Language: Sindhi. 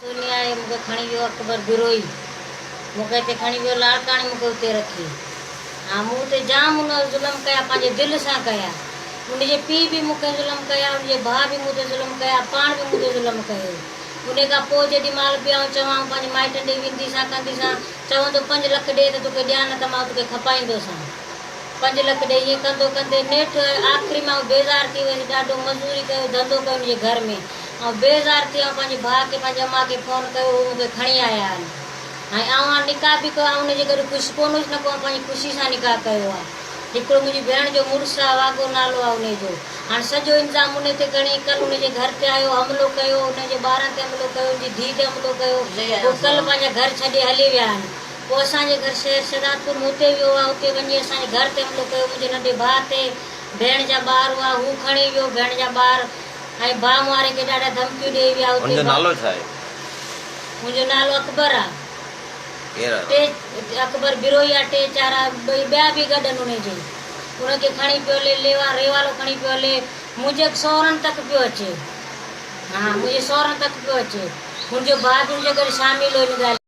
سونيا آهي مون کي کڻي ويو اڪبر بروهي مون کي هتي کڻي ويو لاڙڪاڻي مون کي اتي رکي ها مون اتي جام ان ظلم ڪيا پنهنجي دل سان ڪيا ان جي پيء به مون کي ظلم ڪيا ان جي ڀاء به مون تي ظلم ڪيا پاڻ به مون تي ظلم ڪيو ان کان پوء جيڏي مهل به آئون چوان آئون پنهنجي مائٽن ڏي وينديسان ڪنديسان چوندو پنج لک ڏي ته توکي ڏيان نه ته مان توکي کپائيندوسان پنج لک ڏي ائين ڪندو ڪندي نيٺ آخري ۾ آئون بيزار ٿي ويس ڏاڍو مزوري ڪيو ڌنڌو ڪيو ان جي گهر ۾ آئون بيزار ٿي آئون پنهنجي ڀاء کي پنهنجي امان کي فون ڪيو هو مون کي کڻي آيا آهن ۽ آئون هاڻ نڪاح به ڪيو آئون ان جي گڏ خوش ڪونه هيس نه ڪو آئون پنهنجي خوشي سان نڪاح ڪيو آ هڪڙو منهنجي ڀيڻ جو مڙس آ واڳو نالو آ انهي جو هاڻ سڄو انتظام انهي تي کڻي ڪل انهي جي گهر تي آيو حملو ڪيو انهي جي ٻارن تي حملو ڪيو ان جي ڌيء تي حملو ڪيو هو ڪل پنهنجا گهر ڇڏي هلي ويا آهن پوء اسان جي گهر شهر شهدادپور ۾ اتي ويو آ اتي وڃي اسان جي گهر تي حملو ڪيو منهنجي ننڍي ڀاء تي ڀيڻ جا ٻار هئا هو کڻي ويو ڀيڻ جا ٻار ۽ ڀاء مون واري کي ڏاڍا ڌمڪيون ڏيئي ويا هن اتي جو ڀاء. نالو ڇا آهي؟ منهنجو نالو اڪبر آ. ڪير آ؟ ٽي اڪبر بروهي آ ٽي چار آ ٻئي ٻيا به گڏ آهن انهي جي ان کي کڻي پيو هلي ليوا ريوالو کڻي پيو هلي منهنجي سهرن تڪ پيو اچي ها منهنجي سهرن تڪ پيو اچي منهنجو ڀاء به ان جي گڏ شامل هو ان ڳالهه.